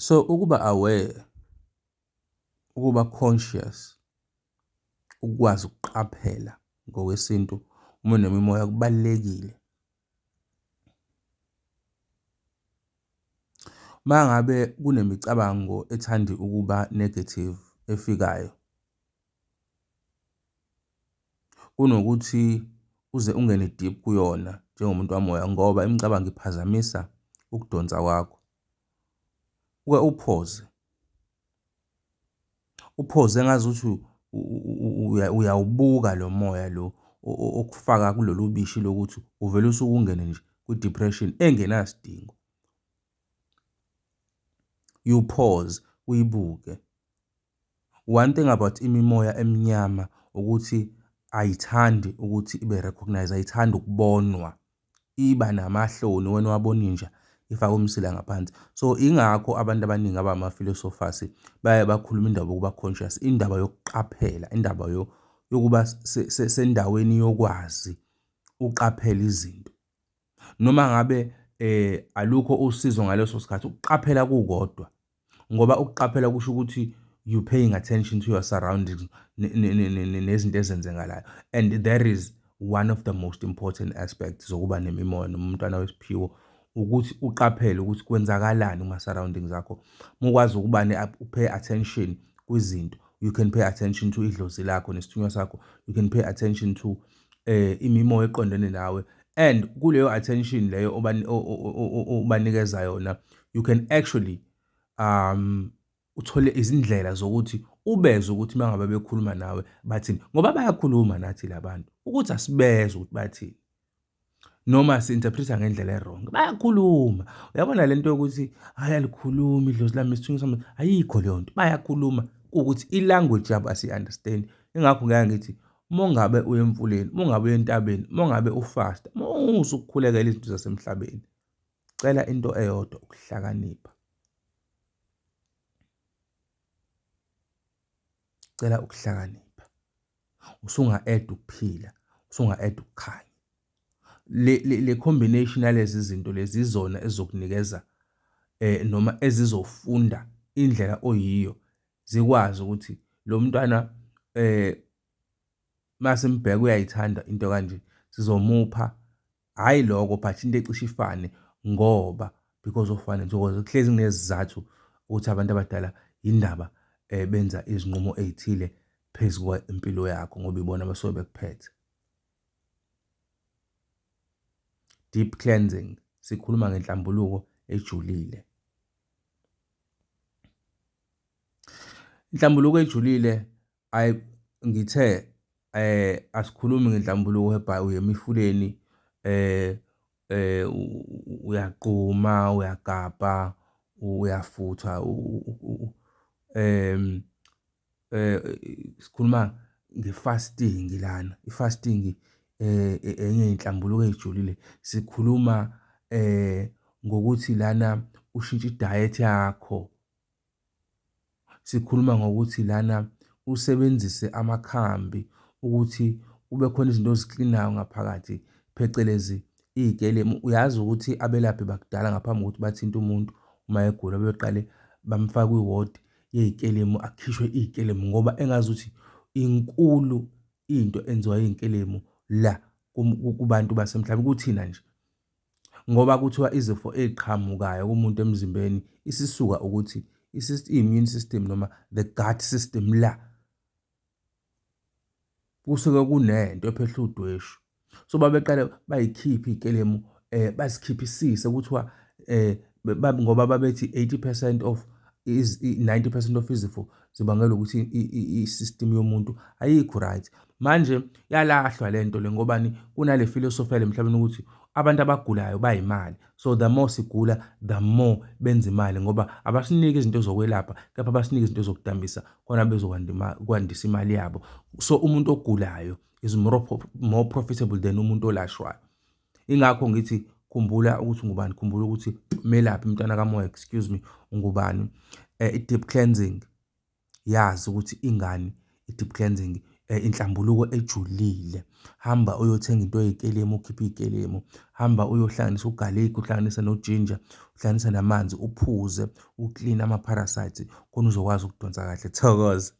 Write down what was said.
So ukuba aware, ukuba conscious, ukwazi ukuqaphela ngokwesintu uma unemimoya kubalulekile. Uma ngabe kunemicabango ethanda ukuba negative efikayo, kunokuthi uze ungene deep kuyona njengomuntu wamoya ngoba imicabango iphazamisa ukudonsa kwakho, uke uphoze, uphoze engazuthi uyawubuka lo moya lo okufaka kulolu bishi lokuthi uvele usuke ungene nje kwi-depression engenasidingo. You pause, uyibuke. One thing about imimoya emnyama ukuthi ayithandi ukuthi ibe recognized, ayithandi ukubonwa, iba namahloni wena wabona inja ifake umsila ngaphansi. So ingakho abantu abaningi abama-philosophers baye bakhuluma indaba yokuba conscious, indaba yokuqaphela, indaba yokuba sendaweni yokwazi uqaphele izinto. Noma ngabe alukho usizo ngaleso sikhathi, ukuqaphela kukodwa ngoba ukuqaphela kusho ukuthi you paying attention to your surroundings nezinto ezenzekalayo, and that is one of the most important aspects zokuba nemimoya noma umntwana wesiphiwo, ukuthi uqaphele ukuthi kwenzakalani kuma-surroundings akho. Uma ukwazi ukuba pay attention kwizinto, you can pay attention to idlozi lakho nesithunywa sakho, you can pay attention to imimoya eqondene nawe, and kuleyo attention leyo obanikeza yona, you can actually uthole izindlela zokuthi ubezwe ukuthi uma ngabe bekhuluma nawe bathini, ngoba bayakhuluma nathi labantu ukuthi asibezwe ukuthi bathini noma si-interpret-a ngendlela e-wrong. Bayakhuluma, uyabona lento yokuthi hhayi alikhulumi idlozi lami, isithunywa sami, ayikho leyo nto. Bayakhuluma kuwukuthi i-language yabo asiyi-understand. Ingakho ngeke ngithi uma ngabe uya emfuleni, uma ngabe uya entabeni, uma ngabe ufasta, uma usukhulekela izinto zasemhlabeni, cela into eyodwa, ukuhlakanipha. Cela ukuhlakanipha. Usunga-add ukuphila, usunga-add ukukhanya. Le combination yalezi zinto lezi izona ezizokunikeza noma ezizofunda indlela oyiyo, zikwazi ukuthi lo mntwana masimbheka uyayithanda into kanje, sizomupha hhayi lokho but into ecishe ifane ngoba because of one ntokozo. Kuhlezi kunesizathu ukuthi abantu abadala yindaba benza izinqumo ey'thile phezu kwempilo yakho ngoba ibona abasuke bekuphethe. Deep cleansing, sikhuluma ngenhlambuluko ejulile. Inhlambuluko ejulile, ayi ngithe asikhulumi ngenhlambuluko whereby uya emifuleni uyaquma, uyagabha, uyafutha, sikhuluma nge-fasting lana. I-fasting enye yey'nhlambuluko ey'julile. Sikhuluma ngokuthi lana ushintshe i-diet yakho. Sikhuluma ngokuthi lana usebenzise amakhambi ukuthi kube khona izinto oziklinayo ngaphakathi, phecelezi iy'kelemu. Uyazi ukuthi abelaphi bakudala ngaphambi kokuthi bathinte umuntu uma egula bebeqale bamfake kwi-ward yey'kelemu, akhishwe iy'kelemu ngoba engazuthi inkulu into enziwa iy'nkelemu la kubantu basemhlabeni, kuthina nje. Ngoba kuthiwa izifo ey'qhamukayo kumuntu emzimbeni isisuka ukuthi i-immune system noma the gut system la kusuke kunento ephehla udweshu. So babeqale bayikhiphe iy'kelemu bazikhiphisise kuthiwa ngoba babethi 80% of 90% of izifo zibangelwa ukuthi i-system yomuntu ayikho right. Manje yalahlwa lento le ngobani, kunale philosophy yale emhlabeni ukuthi abantu abagulayo bayimali, so the more sigula the more benza imali, ngoba abasiniki izinto zokwelapha kepha basinike izinto zokudambisa khona bezokwandisa imali yabo. So umuntu ogulayo is more profitable than umuntu olashwayo. Ingakho ngithi khumbula ukuthi ungubani, khumbula ukuthi melaphi mntwana kamoya, excuse me, ungubani. I-deep cleansing, yazi ukuthi ingani i-deep cleansing Inhlambuluko ejulile. Hamba uyothenga into eyikelemu ukhiphe iyikelemu. Hamba uyohlanganisa ugalikhi uhlanganise nojinja, uhlanganise namanzi uphuze ukline ama-parasites khona uzokwazi ukudonsa kahle. Thokoza.